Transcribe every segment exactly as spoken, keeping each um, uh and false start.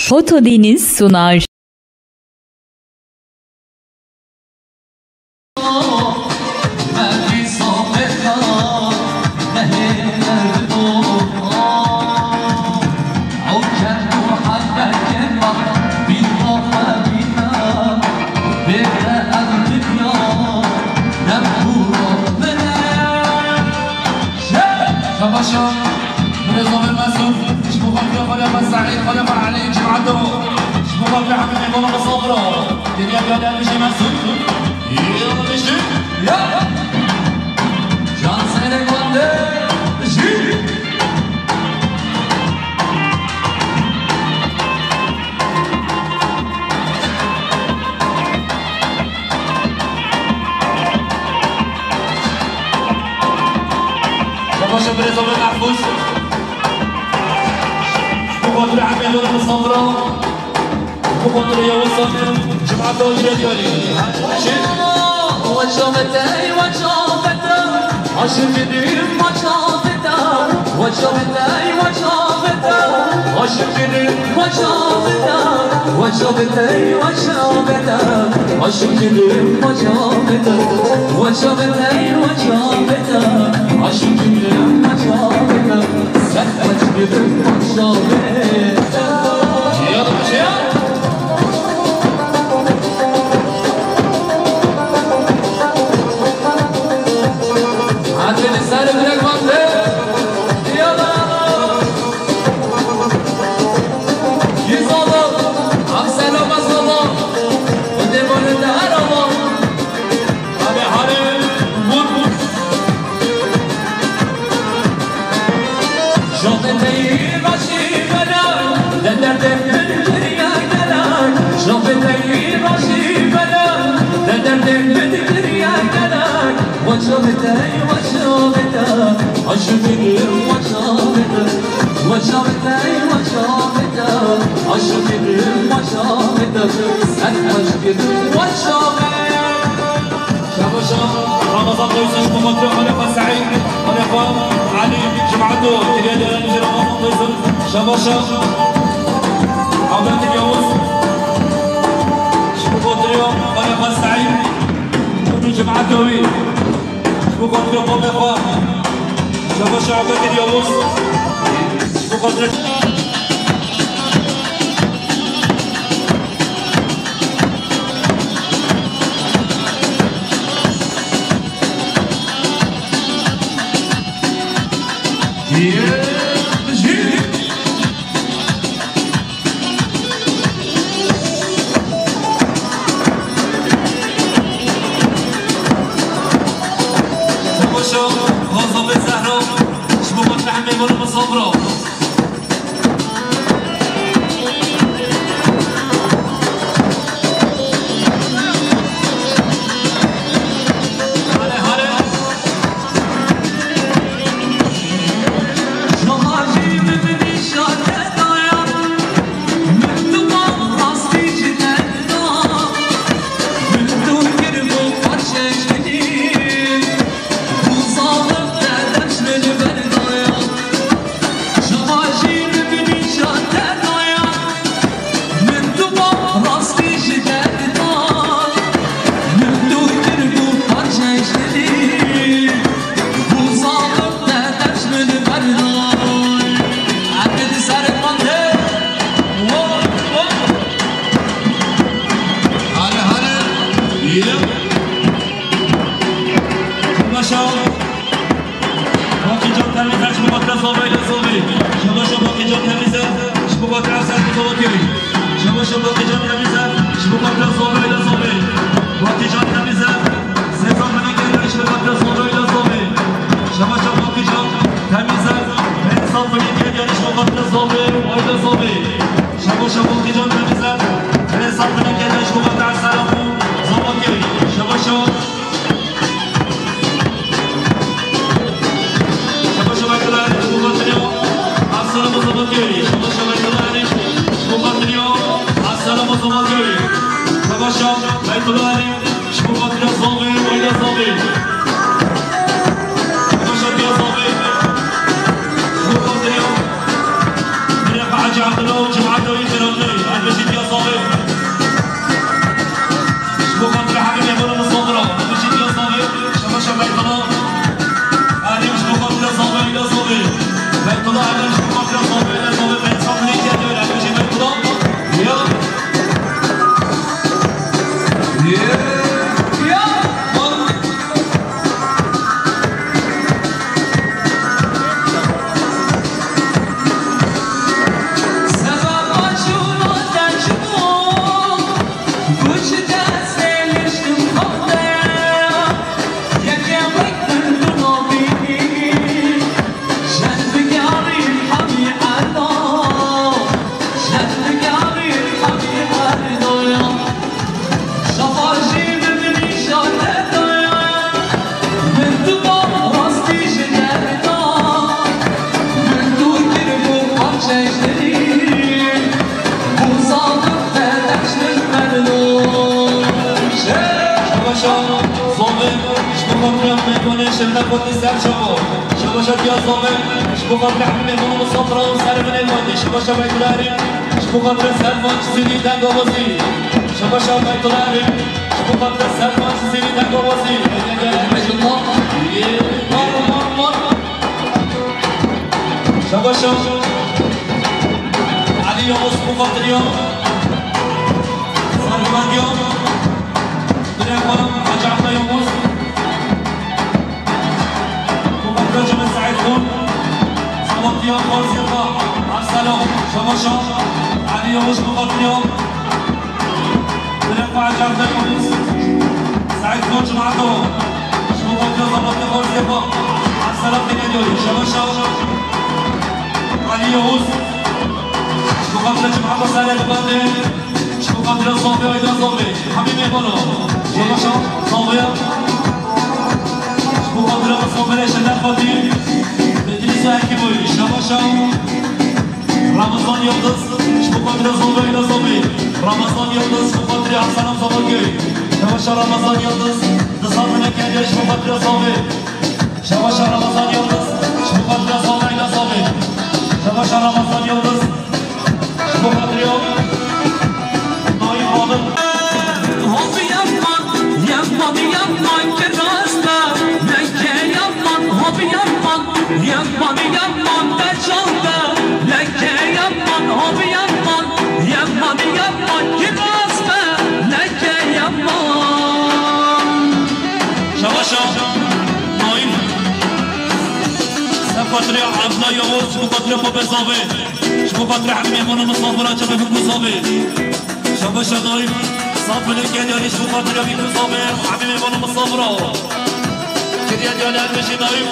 Fotodeniz sunar. Şabaşa, Mirêzovê Mesûd, ji bo xatirê xwe lê xwe Seîd, xwe lê xwe Elî, Cimado. Ji bo xatirê hemî mêvanê misafira. Geriya geriya bijî Mesûd. Yalla bijî. Ya. Can seyre guande. Bijî. Şabaşa Birêzovê Mehfûz. Ji bo xatirê hemî mêvanê misafira. Ji bo xatirê Yawuz Samir, Cemaeta Hocrê Diyarî. Çi? Şabaşa, Ramazan Toysun, ji bo xatirê xwe lê xwe Seîd, xwe lê xwe Elî, Cemaeto, geriya geriya bijî Ramazan Toysun. Şabaşa, Abdulkadir Yavuz, ji bo xatirê xwe lê xwe Seîd, û cemaeta wî. Ji bo xatirê xwe lê xwe. Şabaşa Abdulkadir Yavuz. Ji bo xatirê Şabaşa Xazabê Zehra, ji bo xatirê hemî mêvanê misafira. Hale hale. Yep. Şabaşa. Bakîcan Temîzer, ji bo xatirê Zovê, Zovê. Şabaşa Bakîcan Temîzer, ji bo xatirê Ersel Zovakirî. Şabaşa Bakîcan Temîzer, ji bo xatirê Zovê, Zovê. Bakîcan Temîzer, sê sed binê kêr, ji bo xatirê Zovê, Zovê. Şabaşa Bakîcan Temîzer, pênc sed binê kêr, ji bo xatirê Zovê, Zovê. Şabaşa Bakîcan Temîzer, pênc sed binê kêr, ji bo xatirê Ersel Zovakirî. Şabaşa. Şabaşa Beytullah Elî, ji bo xatirê Ersel Zovakirî. Şabaşa Beytullah Elî, ji bo xatirê Ersel Zovakirî. Şabaşa Beytullah Elî, ji bo xatirê Zovê, Zovê. Şabaşa Zovê, ji bo xatirê Mirê Hacî. Abdullah û cemaeta wî xêrhatî, erbêjî diya zavê. Ji bo xatirê hemî mêvanên misafira, erbêjî diya zavê. Şebaşa Beytula. Erê ji bo xatirê zavê, êla zavê. Beytula, erê ji bo xatirê zavê, êla zavê. Beytula, erbêjî Beytula. Ya. Ya. Şebaşa, zovê, ji bo xatirê mêvanê şevne xwedî ser çawa. Şebaşa diya zovê, ji bo xatirê hemî mêvanê misafira û ser min ê xwedî. Şebaşa Beytula Erî, ji bo xatirê ser van çizî dî deng awazî. Şebaşa Beytula Erî, ji bo xatirê ser van çizî dî deng awazî. Şebaşa Elî Yavuz, ji bo xatirê ya. Serguvendiya. Birêxwe Hacî Ehmed Yavuz. Muqaddimê Seîd Xon. Sabatiya Xorziya Xwe. Erselam. Şebaşa Elî Yavuz, ji bo xatirê ya. Birêxwe Hacî Ehmed Yavuz. Seîd Xon, cemaeta. Ji bo xatirê Sabatiya Xorziya Xwe. Erselam, têne diyarî. Şebaşa Elî Yavuz. Ji bo xatirê cemaeta serê dibandê. Ji bo xatira zavê, êla zavê. Hemî mêvana. Şebaşa zavê. Ji bo xatira misafirê şevne xwedî. Bedrîsa Hekîmoyî. Şebaşa Ramazan Yildiz. Ji bo xatira zavê, êla zavê. Ramazan Yildiz, ji bo xatira Erselam Zamanköy. Şebaşa Ramazan Yildiz. Di sed bineke hediye ji bo xatira zavê. Şebaşa Ramazan Yildiz. Ji bo xatira zavê, êla zavê. Şebaşa Ramazan Yildiz. Ji bo xatirê Naîf Alim. Hop yapma, yapma, yapma, kirasta. Leke yapma, hop yapma, yapma, yapma, decalda. Leke yapma, hop yapma, yapma, yapma, kirasta. Leke yapma. Şebaşa Naîf. Ser xatirê Abdullah Yavuz, ji bo xatirê xwe bezavê. Ji bo xatirê hemî mêvanê misafira çavê bikû zavê. Şebaşa Naîf, sed bineke hediye ji bo xatirê bikû zavê, hemî mêvanê misafira. Kiriye diyarî, erbêjî Naîf.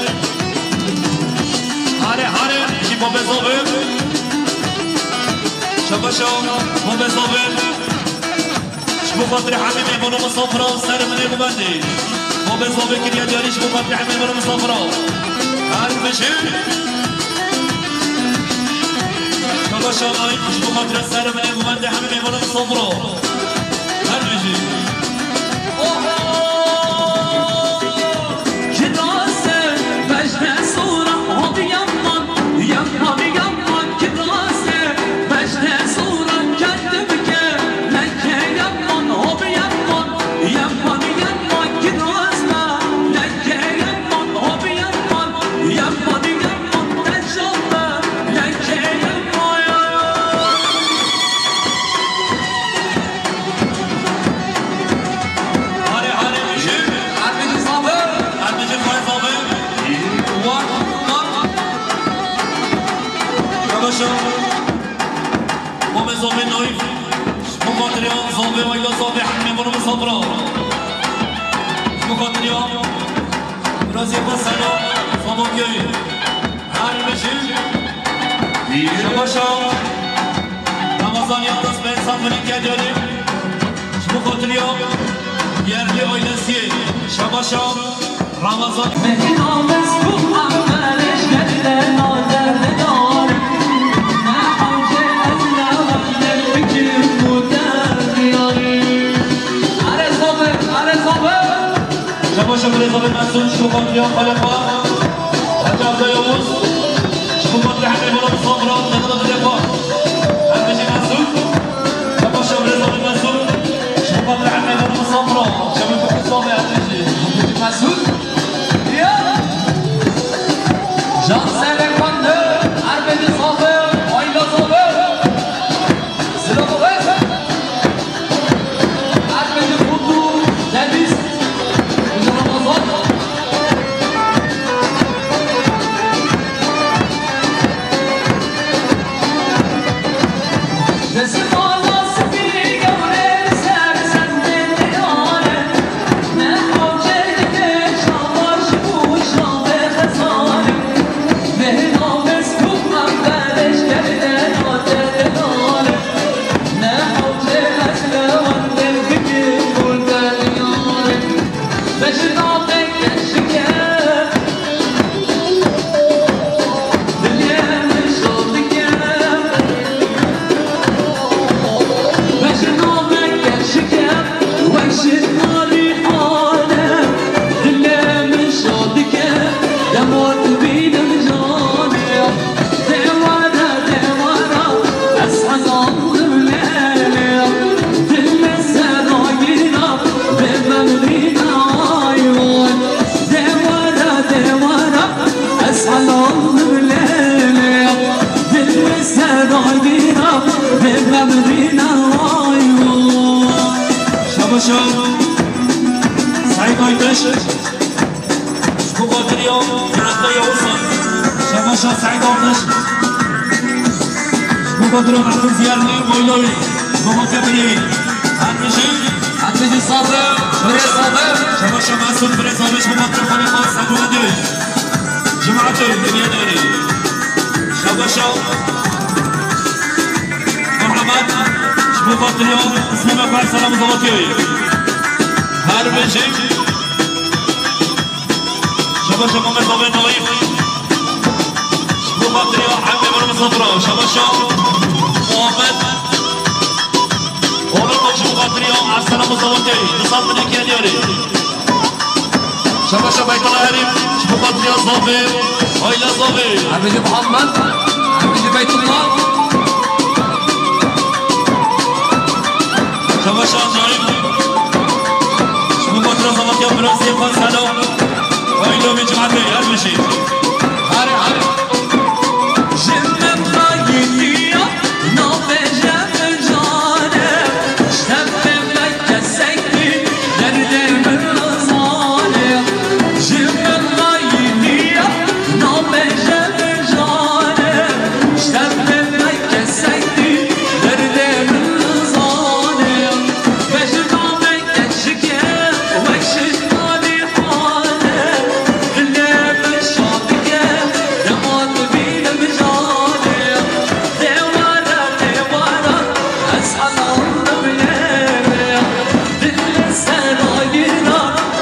Hare, hare, ji bo bezavê. Şebaşa, bo bezavê. Ji bo xatirê hemî mêvanê misafira ser min ê bibendê. Bo bezavê kiriye diyarî ji bo xatirê hemî mêvanê misafira. Her bijî. Şebaşa Naîf, ji bo xatirê ser min ê bibendê hemî mêvanê misafira. Her bijî. Oho! Kirase, beşte sonra hop yapma, yapma, yapma, kirase, beşte sonra kendi bike, leke yapma, hop yapma, yapma, yapma, kirase, leke yapma, hop yapma, yapma, yapma, beş oldu, leke yapma, ya, ya. Hare, hare, bijî. Her bijî zavê. Her bijî xwe zavê. War, war. Şebaşa. Bo bezavê Naîf. Ji bo xatirê zavê, êla zavê, hemî mêvanê misafira. Ji bo xatirê Razî Xwesena, Zamanköy. Her bijî. Şebaşa Ramazan Yildiz, pênc sed bineke hediye. Ji bo xatirê ya yerli ailesiyê. Şebaşa Ramazan. Şebaşa birêzavê Mesûd, ji bo xatirê ya xalê xwe. Hecî Evda Yavuz, ji bo xatirê hemî mêvanê misafira, têne diyarî xwe. Şabaşa Seyid Aytaş. Ji bo xatir ya Rasta Yavuzan. Şabaşa Seyid Aytaş. Ji bo xatir ya Mehfûz Yerli Boyloy. Ji bo xatir ya Birê. Her bijî. Her bijî Sabir. Birê Sabir. Şabaşa Mesûd Birê Sabir. Ji bo xatir ya Xalîfa Sabir. Cemaatê dinya derê. Şabaşa Muhammed, ji bo xatir ya Îslamê xwe selam û davetiyê. Her bijî. Şabaşa Muhammed Babê Naîf. Ji bo xatir ya Emê Miro Misafira. Şabaşa Muhammed. Oğlum, ji bo xatir ya selam û davetiyê. Di sal binê kiye diyarê. Şabaşa Beytullah Herîm, ji bo xatir ya Zafê, aîla Zafê. Em bijî Muhammed, em bijî Beytullah. Şabaşa Naîf, ji bo xatir ya Zafê, ya Firazê, Xan Selo. Aîla wî cemaatê, her bijî. Hare, hare. Ji min re yê diya, nabêje min can e. Şevqê me kesek derdê min zane. Ji min re yê diya, nabêje min can e. Şevqê me kesek derdê min zane. Bejna me keçik e, wek şişmanî hal e. Dilê min şa dike, dema dibînim can e. Dêwara, dêwara, ez helandim lê. Dil li serayîna,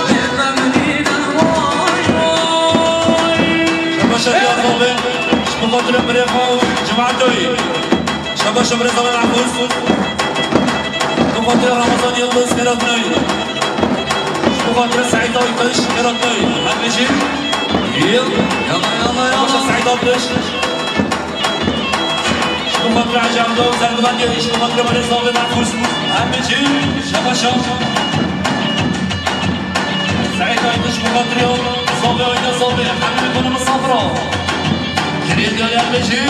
dê memnîne, way, way. Şabaşa Diyarbakir, ji bo xatirê birê xwe û cemaetê. Şabaşa birê Zalal Mahfuz. Ji bo xatirê Ramazan Yildiz, Heratnay. Ji bo xatirê Seîd Aytaş, Heratnay. Her bijî. Yil. Yalla, yalla, yalla. Şabaşa Seîd Aytaş. Ji bo xatirê Hecî Evda û Zerdibendiyê, ji bo xatirê Belê Zavê Mehfûz. Em bijî, şabaşa. Seîd Aytaş, ji bo xatirê Zavê, Ayda Zavê, hemî li gona misafira. Kirê diyarê em bijî.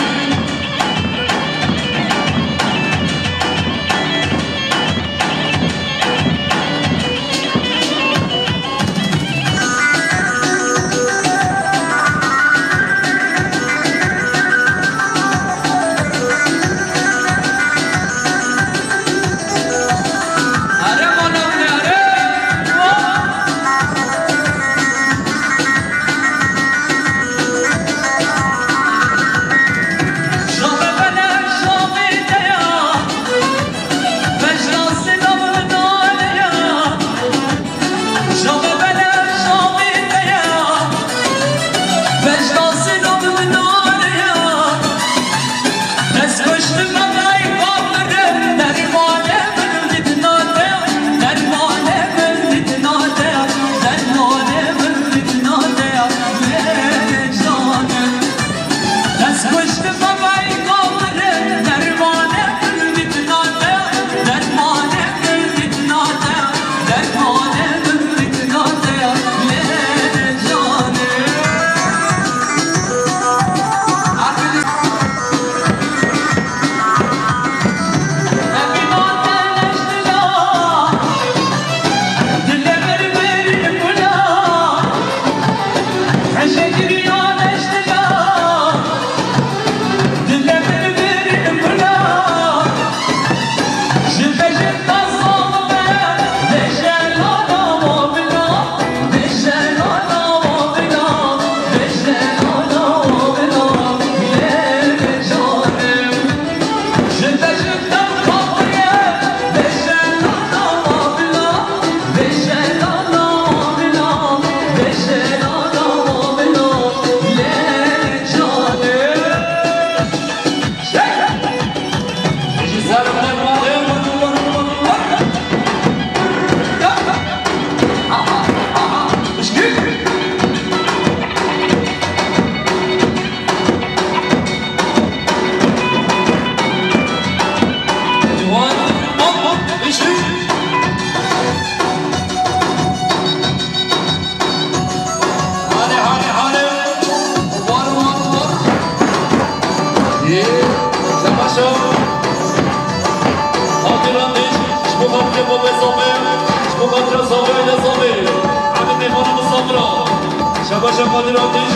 Şabaşa Kadir Ateş,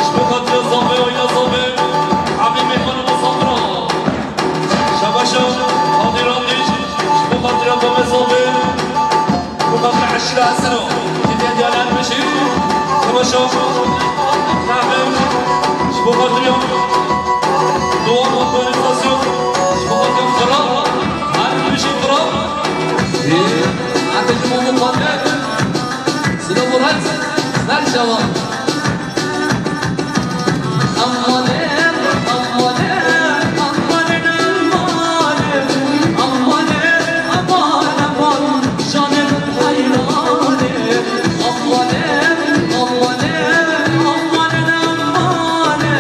ji bo xatira Zafê, oyna Zafê, Emî Mêxan û Safra. Şabaşa Kadir Ateş, ji bo xatira Zafê Zafê, ji bo xatira Eşîra Esino, Kiliya Diyar Ermişî. Şabaşa Mehmet, ji bo xatira Doğan Organizasyon, ji bo xatira Kral Ermişî Kral. Ee, Ateş Muhammed Kadir. Silav û rehmet, her şevan. Amanê, amanê, amanê, amanê, amanê, aman, aman, canê min heyranê. Amanê, amanê, amanê, amanê,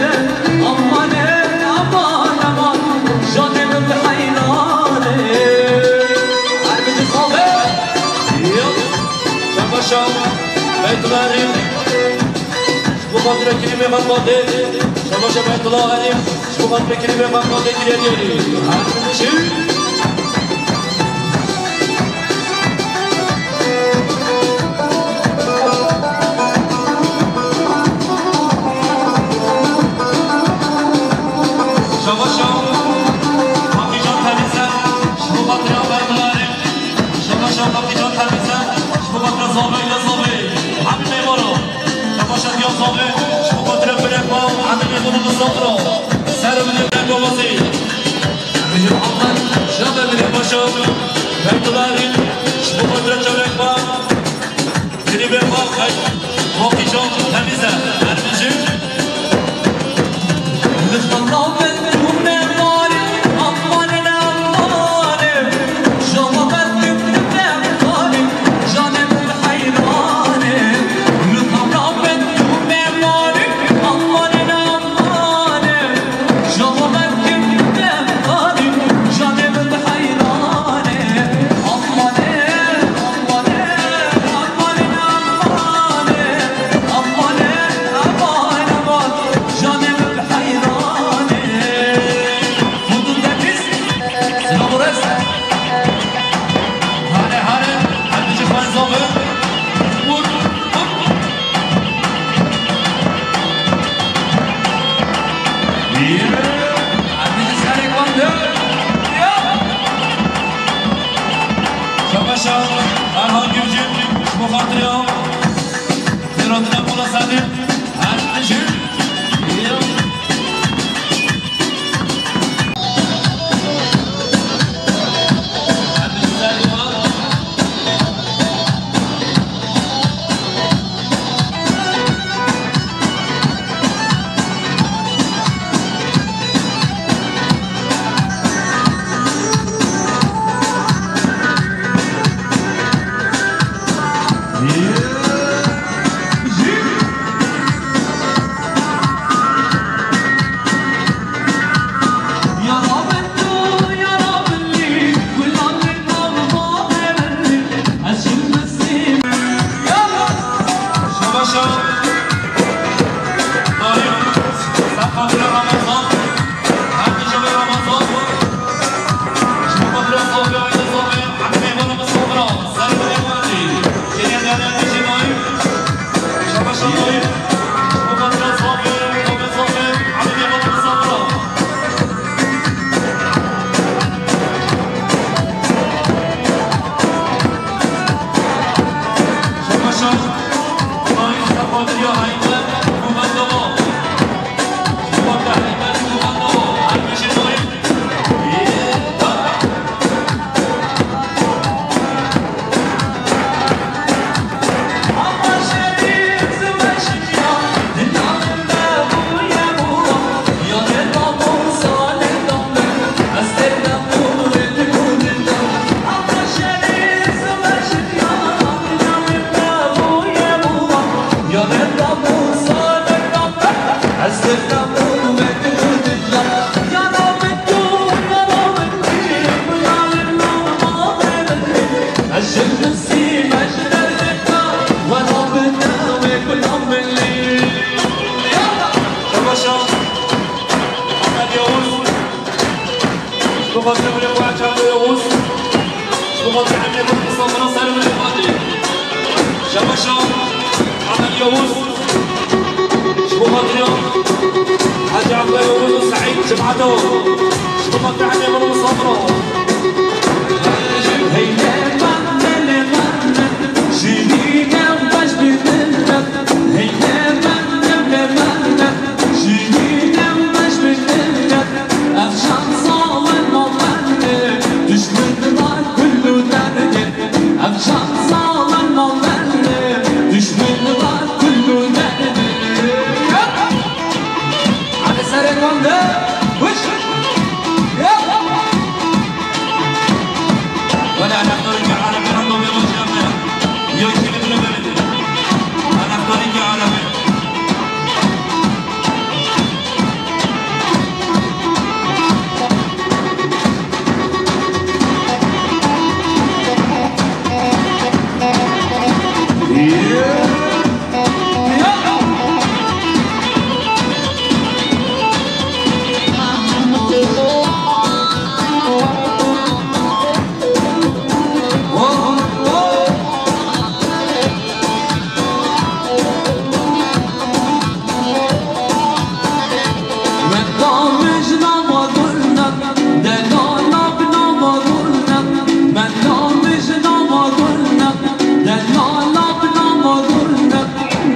amanê, aman, aman, canê min heyranê. Her bicî xabe. Şabaşa Beytullah Erîm, ji bo xatira Kirîmê Xanbadê. Şabaşa Beytullah Erîm, ji bo xatira Kirîmê Xanbadê, Kirîmê Erîm. Çi? Şabaşa Bakîcan Temîze, ji bo xatira Beytullah Erîm. Şabaşa Bakîcan Temîze, ji bo xatira Zafê, oyna Zafê, Emî Mêxan û. Şabaşa Diya Zafê, ji bo xatira Birek Baw, Emî Mêxan û Safra. Ser û binê Birek Baw wazî. Emî Muhammed, Şabe Binê Paşa, Beytullah Erîm, ji bo xatira Çolek Baw. Klîbê xwe Bakîcan Temîze, her bijî. Hare, hare, her bijî xwezan be. Vur, vur. Yürü. Her bijî serê xwezan be. Ya. Şabaşa Erhan Gürcü, ji bo xatira Fîratina Pola Sedî, her bijî. Ya. Şabaşa Ahmet Yavuz. Ji bo xatirê Wîlê Xweha Çando Yavuz. Ji bo xatirê Emînê Xwedî Qistan Miran, ser û binê Fatî. Şabaşa Ahmet Yavuz. Patrîyon, Hacî Abdullah Yavuz û Seîd Cemato, ji bo me tehnê min û sabra. Hadi serê wan de. Wis. Yap. Wele anahtarê ke Arabê rendo bê başa me. Yo kili bile bile. Anahtarê ke Arabê.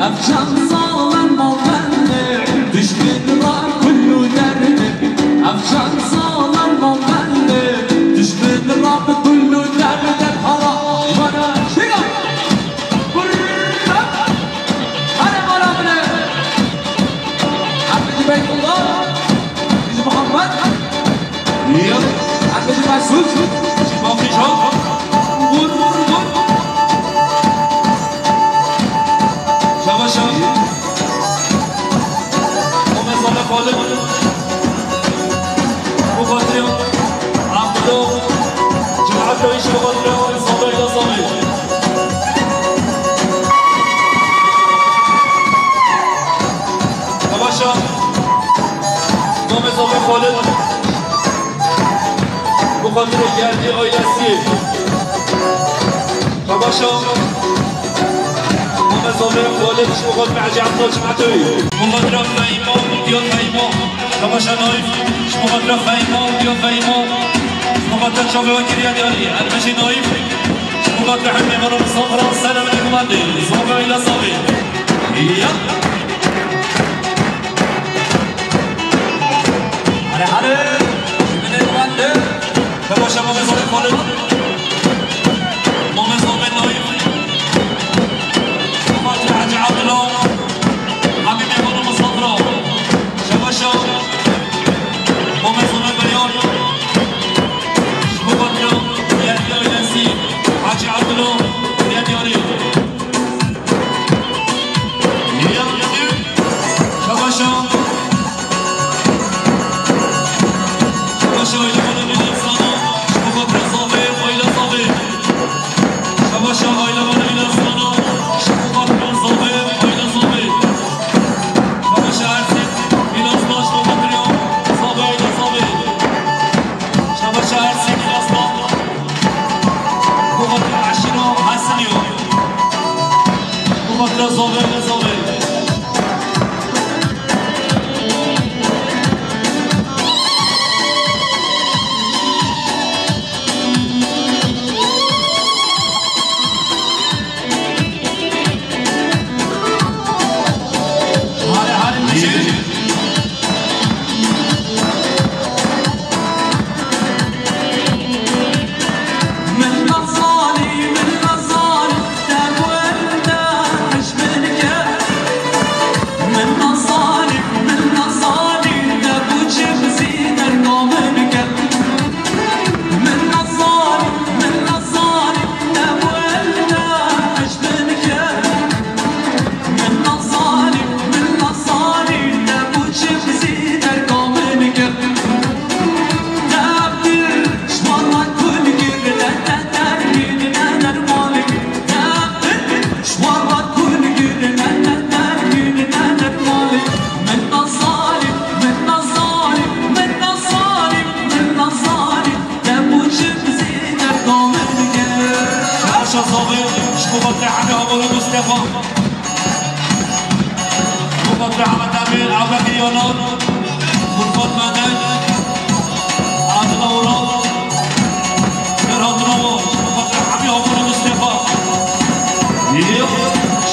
Ev çend sal in mabende, dişmin ra kul û derdin. Ev çend sal in mabende, dişmin ra kul û derdin. Hala, bana, şiga. Hadi bana bile. Hadi Beytullah. Biz Muhammed. Yap. Anneciğim Mesut. Şimdi bakacağım. Vur, vur, vur. Şabaş, şabaş. O mesele kaldı. Bu batırıyor. Abdullah. Cemaat dövüşü bu batırıyor. Sabah ile sabah. Şabaş, şabaş. Nomê Zobê Xalid. Bi xatirê gerdî ailesî. Şabaşa. Nomê Zobê Xalid ji bo xatirê Hecî Ebdullah Çimetewî. Bi xatirê Fehîma, Diya Fehîma. Şabaşa Naîf. Ji bo xatirê Fehîma, Diya Fehîma. Ji bo xatirê çavê we kiriye diyarî. Erbejî Naîf. Ji bo xatirê hemî mala misafira, selamê hemandê. Zobê aile Zobê. Ya. Hare hare, ji min ê wende. Şabaşa Mamê Zobê Xalid. Mamê Zobê Naîf. Şabaşa Hecî Abdullah. Hemî mêvan û misafira. Şabaşa Mamê Zobê Biryar. Ji bo xatira Diyarî ailesî. Hecî Abdullah. Diyarî. Şabaşa. Şabaşa aile bana bile sana. Ji bo xatira Zobê, aile Zobê. Şabaşa aile bana bile sana. Ji bo xatira Zobê, aile Zobê. Şabaşa Ersîk, bile sana ji bo xatira Zobê, aile Zobê. Şabaşa Ersîk, bile sana. Ji bo xatira eşîra Hesinî yo. Ji bo xatira Zobê, aile Zobê. Hare hare bişî. Şaşa Zobê, ji bo xatirê hemî heval û dostê xwe. Ji bo Xatir Ehmed Emîn, Ebubekir Yanar, Furkan Meden, Adil Oral, Ferhat Ramo, xatir hemî Hakan Mustafa.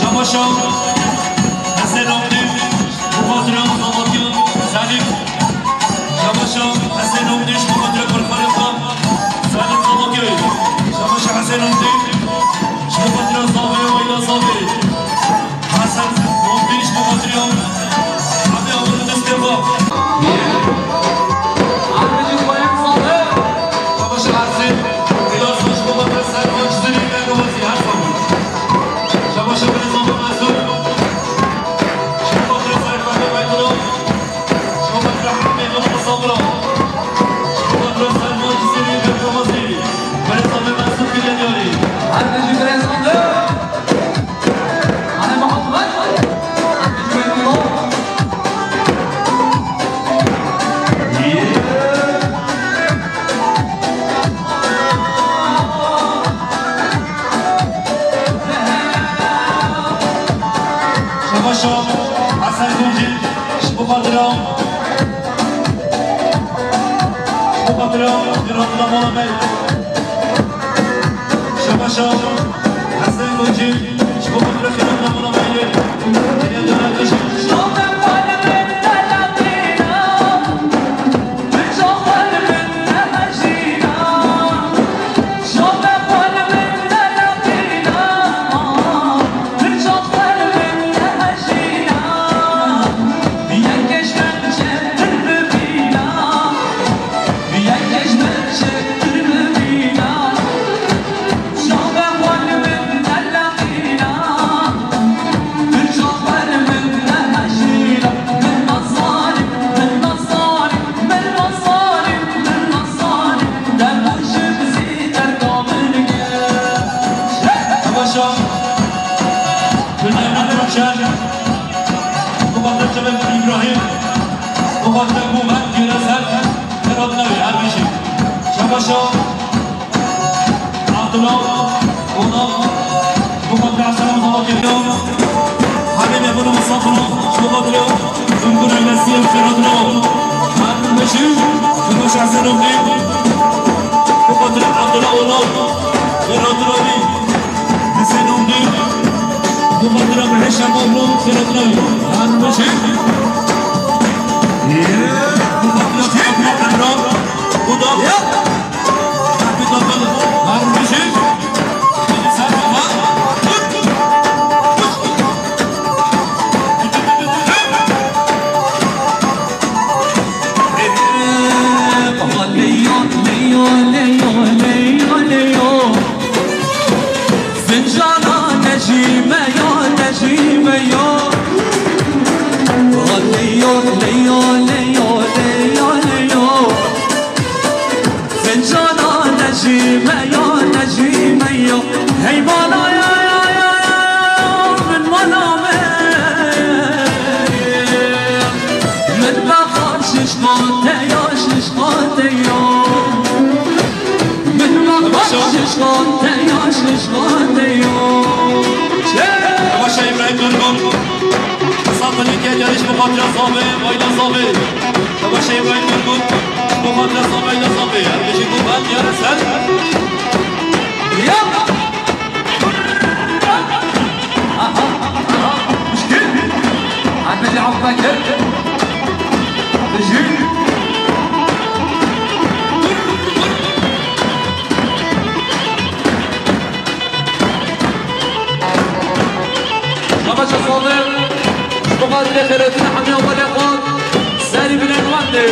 Şabaşa Hesen Abdî, xatir Ramazan Abdî, Selim. Şabaşa Hesen Abdî, xatir Furkan Selim Zavaköy. Şabaşa Hesen Abdî, xatir Zavê, Weyla Zavê. Hasan, on beş Papatrio. Abi, abi, Mustafa. Abi, Bayram Salı. Çamaşır Ersin. Biraz hoş bulduk. Sen hoş seni ben de vaziyet her zaman. Çamaşır Beyazıt Mesut. Şimdi Papatrio Sayın Fatih Baytulu. Çamaşır Rahmi Mehmet Sabra. Çamaşır Sayın Fatih Seri ben de vaziyet. Beyazıt Mesut Bilyani. Abi, Beyazıt. Ana Muhammed, Abdullah. Şabaşo, Hasan Gulcî, ji bo xatira, ji bo xatira, ji bo xatira mala me. Şabaşo, Hasan Gulcî. Şabaşa. Gülnehmet Ruşen. Mukaddes Cemal İbrahim. Mukaddes Muhammed Güresen. Ferhat Nevi, her beşi. Şabaşa. Abdullah. Ona. Mukaddes Hasan Mustafa geliyor. Halime bunu Mustafa. Mukaddes. Mukaddes Mesih. Ferhat Nevi. Her beşi. Şabaşa Hasan Mustafa. Mukaddes Abdullah. Ona. Ferhat Nevi. Hüseyin Umdu. Bu fatura Meheşem Oğlu, Sırıklı. Harbi şey. Bu fatura Sırıklı Emrah. Bu da. Harbi Topal. Harbi şey. Sen baba. Fincana necî me yo, necî me yo. Leyo, leyo, leyo, leyo, leyo. Fincana necî me yo, necî me yo. Hey mala ya, ya, ya, ya, min mala me. Min bexan şişko te yo, şişko te yo. Min bexan şişko te yo, şişko te yo. Başa İbrahim Durgun. Satılık gel yarış bu kadar zahmet, ayna zahmet. Başa İbrahim Durgun. Bu kadar zahmet, ayna zahmet. Her bir şey bu ben yarın sen. Ya. Aha, aha, muşkil. Hadi Abu Bekir. Muşkil. Şabaşa Sabir. Ji bo xatirê xêrhatina hemiya welê xwe. Serî binên wan dê.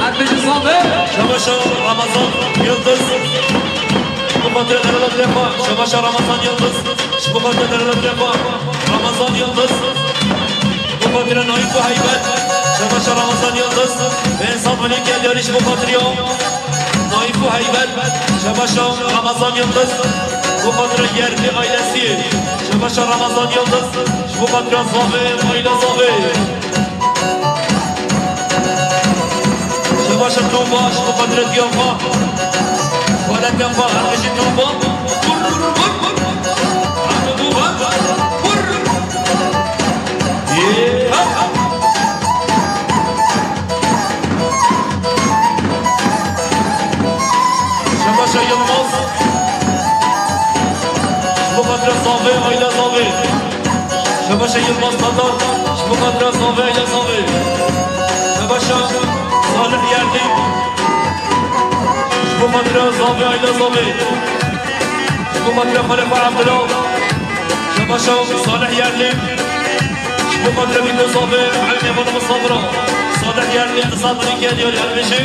Her bijî Sabir. Şabaşa Ramazan Yıldız. Ji bo xatirê xêrhatina xwe. Şabaşa Ramazan Yıldız. Ji bo xatirê xêrhatina xwe. Ramazan Yıldız. Ji bo xatirê Naif û Heybet. Şabaşa Ramazan Yıldız. Ve insan Melîk gel yarî ji bo xatirê. Naif û Heybet, Şabaşa Ramazan Yıldız, bu xatirê Yerli ailesi, Şabaşa Ramazan Yıldız, bu xatirê Zavê, aile Zavê. Şabaşa Tuğba, bu xatirê Diyafa, Kuala Diyafa, her kişi Tuğba, vur, vur, vur, vur. Hadi Tuğba, vur. Yeah. Yılmaz. Ji bo xatirê Zavê, aîla Zavê. Şebaşa Yılmaz Tatar. Ji bo xatirê Zavê, aîla Zavê. Şebaşa Salih Yerlî. Ji bo xatirê Zavê, aîla Zavê. Ji bo xatirê xalê xwe Abdullah. Şebaşa Salih Yerlî. Ji bo xatirê Mîto Zavê, Elmê Xanım Sabra. Salih Yerlî, Sabri Gel Yar Elbêjî.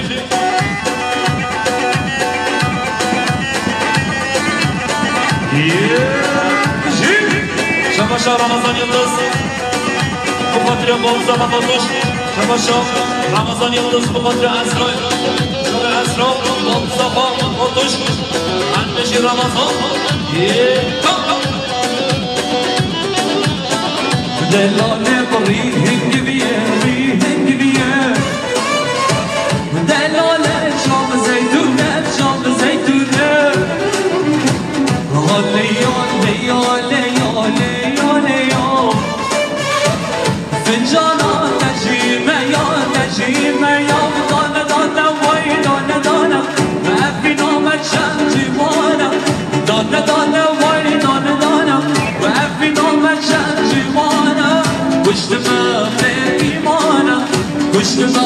Şebaşa Ramazan Yıldız. Bu xatirê Mustafa Fatoş. Şebaşa Ramazan Yıldız. Bu xatirê Esra. Şebaşa Esra. Mustafa Fatoş. Elbêjî Ramazan. Delale rî hingivî ye, rî hingivî ye. Delale çav zeytûne, çav zeytûne. Hale ya, le ya, le ya, le ya, le ya. Fincana te jî me ya, te jî me ya. Dane dane way, dane dane. Evîna me çend ciwana. Dane dane way, dane dane. Evîna me çend ciwana. Kuştime bê îmana. Kuştime.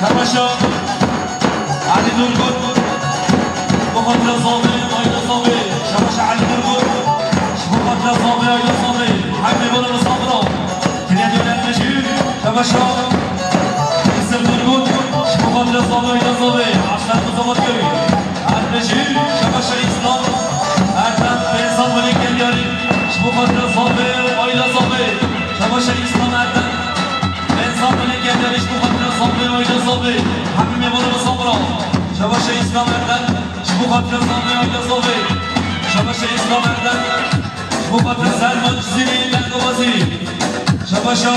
Temaşa. Elî Durgut. Ji bo xatirê Zavê, aîla Zavê. Şebaşa Elî Durgut. Ji bo xatirê Zavê, aîla Zavê. Hemî bana misafira. Kiliya diyar Elbêjî. Şebaşa Yusuf Durgut. Ji bo xatirê Zavê, aîla Zavê. Aslan Muzavat Gölü. Elbêjî. Şebaşa Îslam Erdem. Bêzan Melîk Gelyarî. Ji bo xatirê Zavê, aîla Zavê. Şebaşa Îslam Erdem. Bêzan Melîk Gelyarî ji bo xatirê Zavê, aîla Zavê. Hemî mêvanê misafira. Şebaşa Îslam Erdem. Ji bo xatirê Zavê, aîla Zavê. Şebaşa Îslam Erdem. Ji bo xatirê Selman Cizîrî, Lengewazî. Şebaşa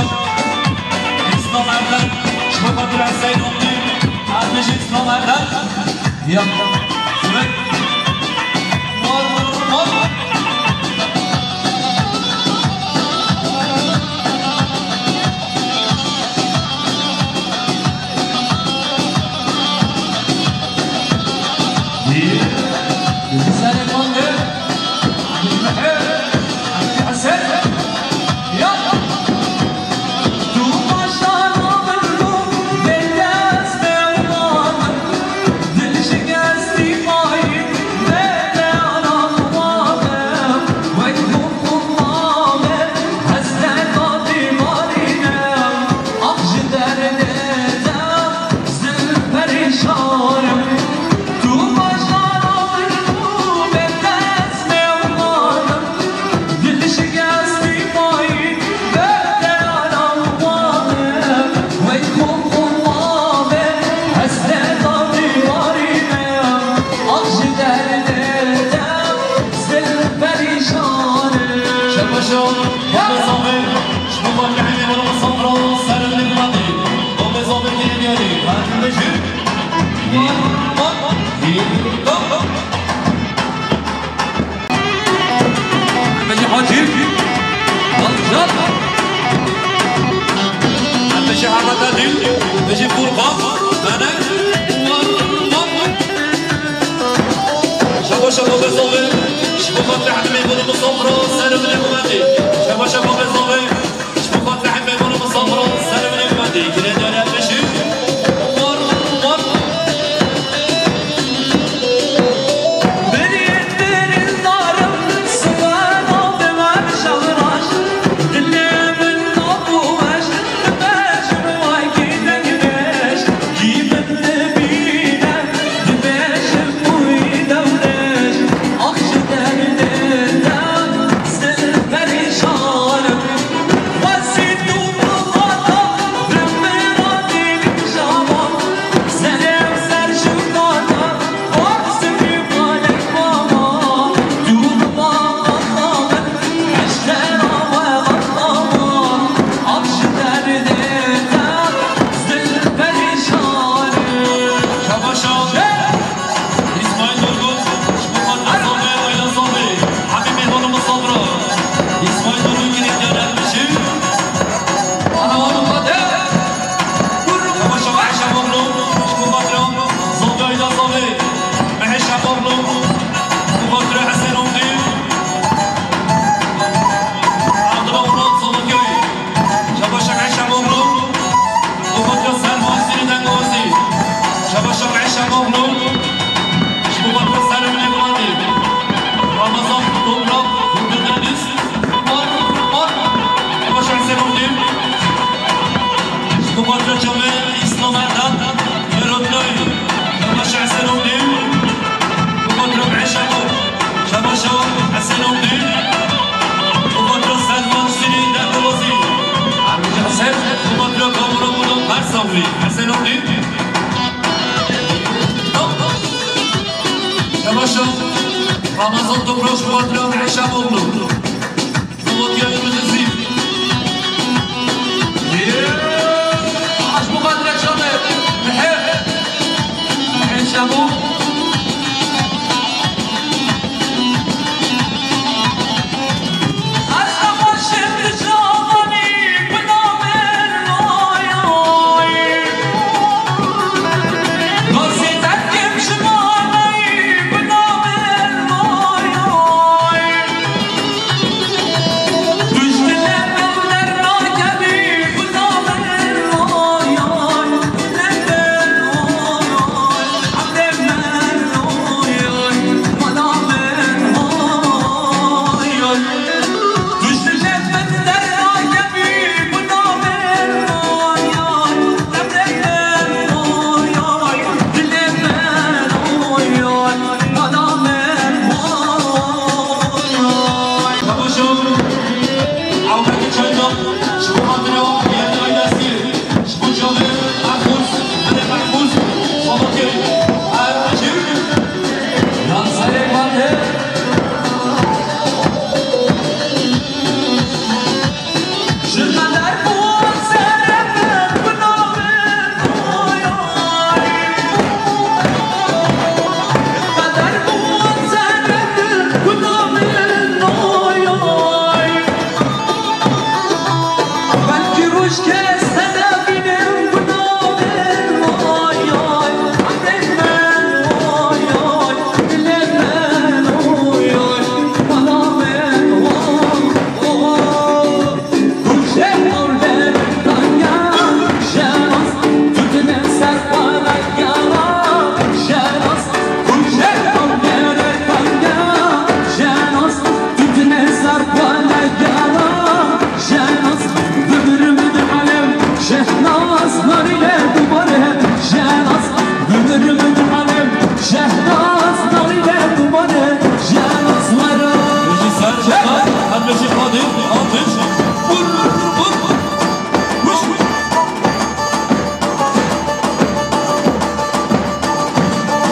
Îslam Erdem. Ji bo xatirê Hüseyin Omdî. Elbêjî Îslam Erdem. Ya. Evet. Var, var, var. Hacî, Alcan, Hemîşe Hemededîn, Hemîşe Furkan, Menek, Şebaşa Babê Zavê, ji bo xatirê hemî mêvanê misafira, serê min ê hurmetî. Şebaşa Babê Zavê, ji bo xatirê hemî mêvanê misafira, serê min ê hurmetî. Girê dere pêşî. War, war. Selam değil. Yavaş ol. Ramazan Toprak Muharrem Eşamoğlu. Polatya Yıldızı. Yeah. Aç bu kadar çalı. He. Eşamo.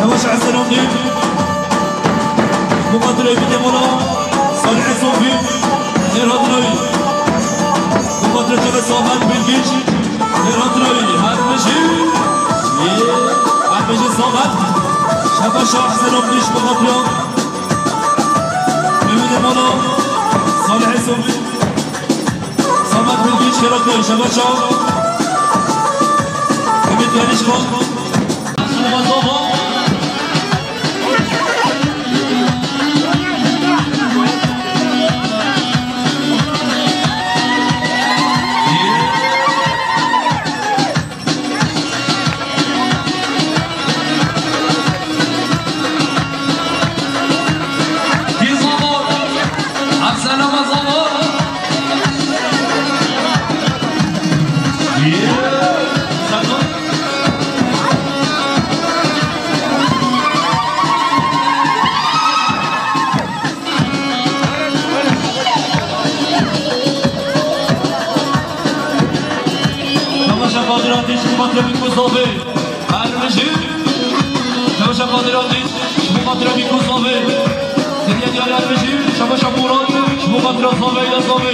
Yavaş Esenoglu. Muqaddire Bidemona. Salih Sofi. Xêr hatinoy. Muqaddire Cebe Samet Bilgiç. Xêr hatinoy. Her bijî. Her bijî Samet. Şefa Şah Esenoglu. Muqaddire Bidemona. Salih Sofi. Samet Bilgiç, Keraklı, Şebaşa. Ümit Yarışkan. Temaşa Qadir Ateş, Mustafa. Her bijî. Şebaşa Qadir Ateş, Mustafa. Dinya diyar her bijî. Şebaşa Murat, Mustafa. Zave ya zave.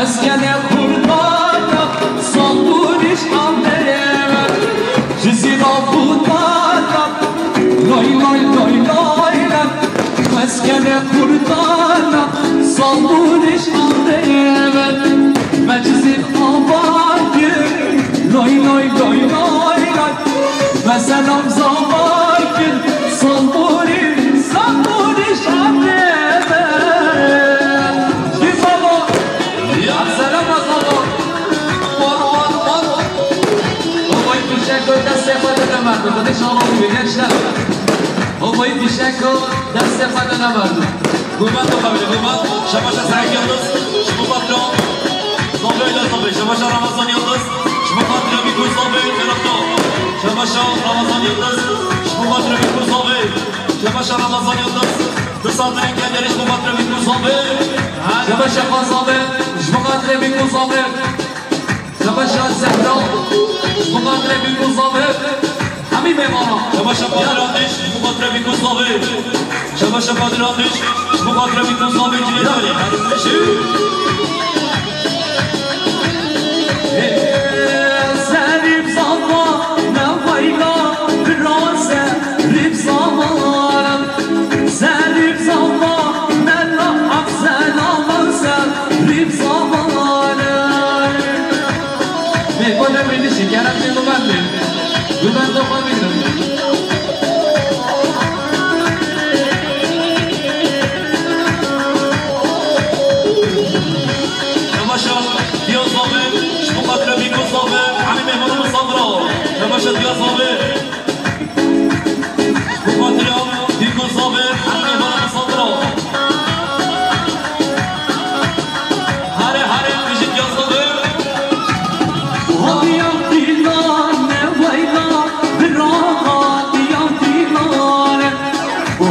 Meskenê Xurdana, Sandurî Sambûrîş ave, meclisî ava kir, loy, loy, loy, loy, loy. Me selam zava kir, sambûrî, sambûrîş ave. Jî zava. Ya selam zava. War, war, war. Babayı fişek koy, destê xwe de nemerdim. Hadi şahane bir gençler. Babayı fişek koy, destê xwe de nemerdim. Gurban, to xebîre, gurban. Şemaşa Serek Yıldız, ji bo xatir Zafê Êla Zafê. Şemaşa Ramazan Yıldız, ji bo xatir Bîku Zafê, Ferhat To. Şemaşa Ramazan Yıldız, ji bo xatir Bîku Zafê. Şemaşa Ramazan Yıldız, du sandalye geldi, ji bo xatir Bîku Zafê. Şemaşa Xan Zafê, ji bo xatir Bîku Zafê. Şemaşa Zehra, ji bo xatirê Bîku Zafê, hemî mêvanan. Şemaşa Qadir Andiç, ji bo xatirê Bîku Zafê. Şemaşa Qadir Andiç, ji bo xatirê Bîku Zafê, cinê darî. Serî zava, ne weyla, bira serî zava. Serî zava, ne la afzela, serî zava. Bê, xwe nebêhnîşî, kerem tê gumendê. Gumenda xwe bînin. Şemaşa Diya Zafê, ji bo xatirê Bîku Zafê, hemî mêvanan misafira. Şemaşa Diya Zafê. Ji bo xatirê Bîku Zafê, hemî mêvanan misafira. Hare, hare, mijî Diya Zafê. Hatiya dîlan ne weyla, bira hatiya dîlan.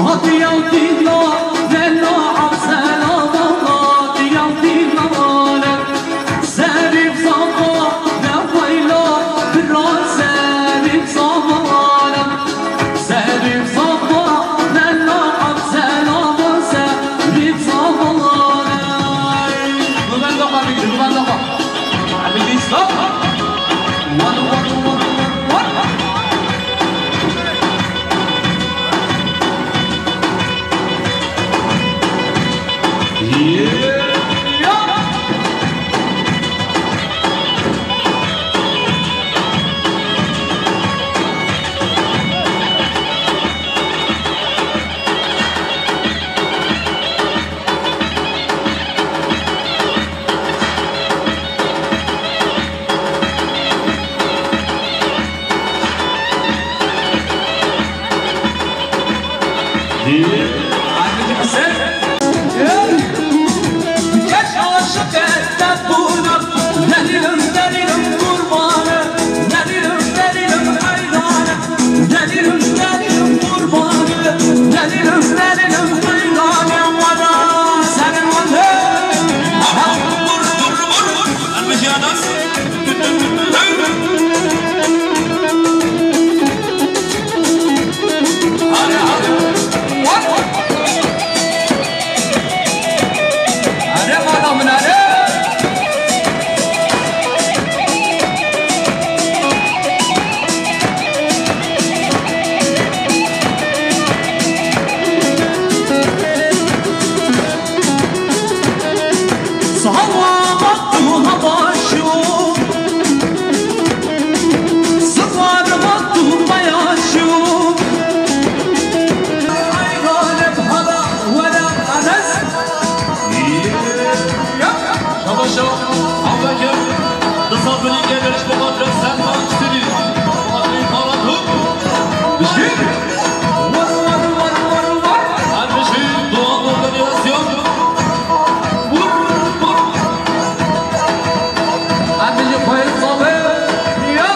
Hatiya dîlan ne la afzela, hatiya dîlan. Serî zava ne weyla, bira serî zava. Serî zava, ne la afzela, serî zava. Gumenda xwe bigir, gumenda xwe. Hemîdî stop. Wan, wan, wan, wan, wan. Şabaşa, Abubekir, di sandalye gelir, ji bo xatir Selman Çitilî. Xatir Karatuk. Bişkî. War, war, war, war, war. Her bişkî, Doğan Organizasyon. Vur, vur. Her bişkî, Faiz Sabir. Ya.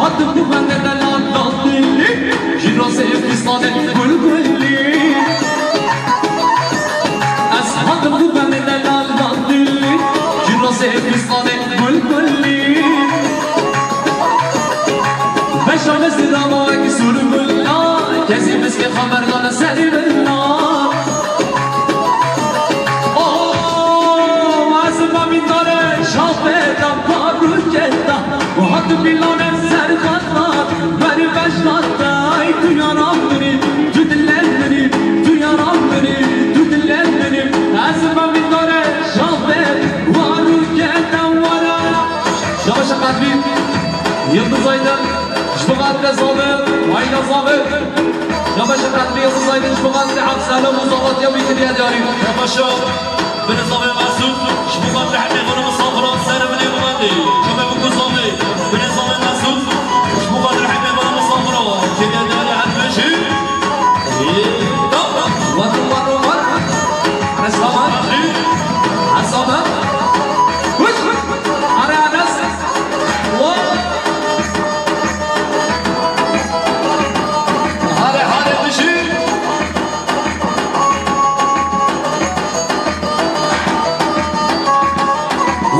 Hatim bu bende de lan lan dili, Şirose fistanê gul gulli. Yildiz Aydın, ji bo xatirê Zavê, Ayna Zavê. Şabaşa Qedrî Yildiz Aydın, ji bo xatirê Abdulselam û Zavatiya wî kiriye diyarî. Şabaşa, birê Zavê Mesûd, ji bo xatirê hemî xanimê misafira, ser binê Mehmedê. Şabaşa Zavê, birê Zavê Mesûd, ji bo xatirê hemî xanimê misafira, kiriye diyarî her beşî. War, war, war. Hesaba. Hesaba. Kuş. Are Enes. War. Hare, hare dişi.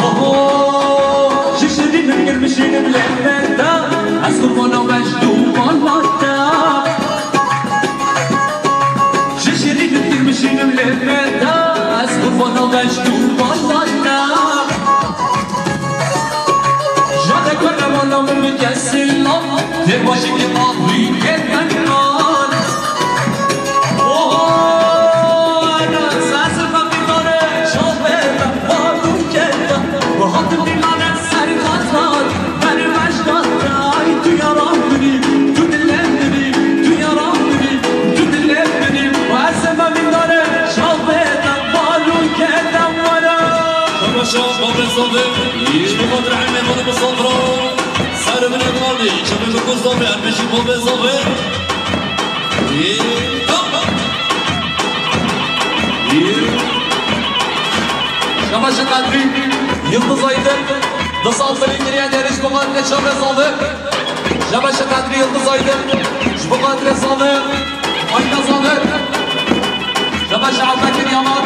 Oho, şişirînim girmişînim levenda. Ez kurbana mecnû balata. Şişirînim girmişînim levenda. Ez kurbana mecnû balata. Jade kone bana min kesî lan. Tê başî ki mavî keten lan. Oho, Enes, ez ê xemî dare, şabe, me balû kete. Ve hatim dîlane ser katan, beri vecdata, ay tu yaran biri, tu dilem biri, tu yaran biri, tu dilem biri. Ve ez ê xemî dare, şabe, me balû kete, were. Şabaşa, babê Zavê, ji bo xatir hemê xanimê misafira, ser binê Mehmedê, şabaşa ku Zavê, her beşî babê Zavê. Yê, tam. Yê. Şabaşa Qedrî, Yildiz Aydın, du sed milî kiriye diyarî ji bo xatirê çavê Zavê. Şabaşa Qedrî, Yildiz Aydın, ji bo xatirê Zavê, Ayna Zavê. Şabaşa Ebubekir Yanar,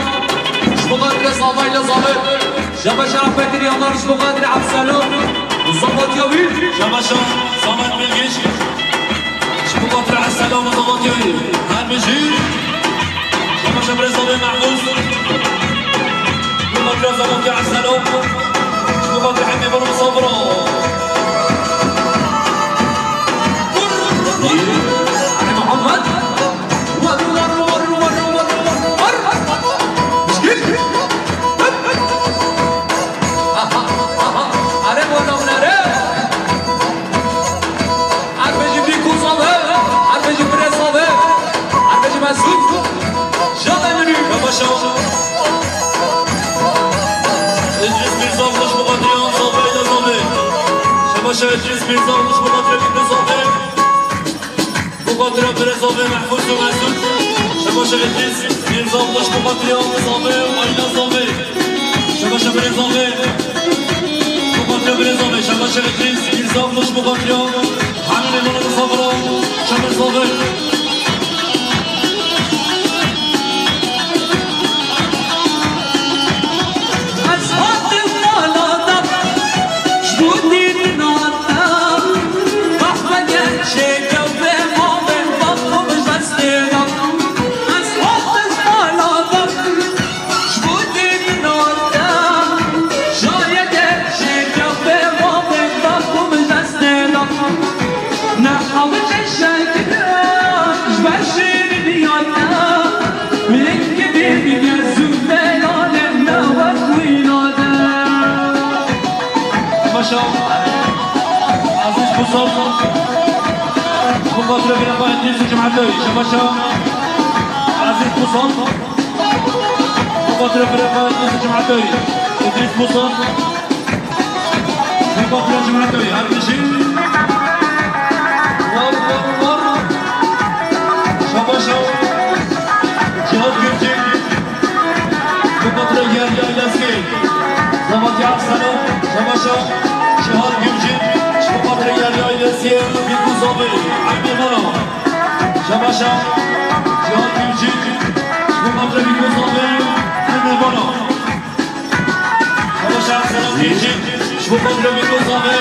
ji bo xatirê Zavê, Ayna Zavê. Şabaşa Ebubekir Yanar, ji bo xatirê Abdulselam û Zavatiya wî. Şabaşa Samet Bilgiç, ji bo xatirê Abdulselam û Zavatiya wî. Her bijî. Şabaşa birê Zavê Mehmûd, ji bo xatirê Zavatiya Abdulselam, ji bo xatirê hemî xanimê misafira. Ali Muhammed. War, war, war. Pişkî. Aha, aha. Are, wala min are. Erbejî Bîkû Zavê, Erbejî Birê Zavê, Erbejî Mesûd. Şabe minî. Şabaşa. Îdrîs Mîrzavlû ji bo xatirê Zavê, Ayna Zavê. Şabaşa Îdrîs Mîrzavlû ji bo xatirê Bîkû Zavê. Ji bo xatira birê Zavê Mehfûz û Mesûd. Şabaşa Îdrîs Mîrzavlû ji bo xatirê Zavê, Ayna Zavê. Şabaşa birê Zavê. Ji bo xatira birê Zavê. Şabaşa Îdrîs Mîrzavlû ji bo xatira hemî mêvanê misafira. Şabaşa Zavê. Ez hatim mala te, ji bo dîtina te, qehwe gerçê gewê mavê, bavê min destê de. Ez hatim mala te, ji bo dîtina te, şayê gerçê gewê mavê, bavê min destê de. Ne hewce şekil ji ber şêrîniya te, min gidî bîne zû beyanê me wek wîna de. Şabaşa Ezîz Pusat, ji bo xatirê birê xwe Îdrîs û Cumhetoyî. Şabaşa Ezîz Pusat, ji bo xatirê birê xwe Îdrîs û Cumhetoyî. Îdrîs Pusat. Ji bo xatirê Cumhetoyî, her bijî. War, war, war. Şabaşa Cihat Gurcî. Ji bo xatirê Yar Yayleskê. Zavatiya Selo. Şabaşa Cihat Gurcî. Ji bo xatirê Yar Yayleskê. Bîkû Zavê. Erbê Mala. Şabaşa Cihat Gurcî. Ji bo xatirê Bîkû Zavê. Erbê Mala. Şabaşa Selam Gurcî. Ji bo xatirê Bîkû Zavê.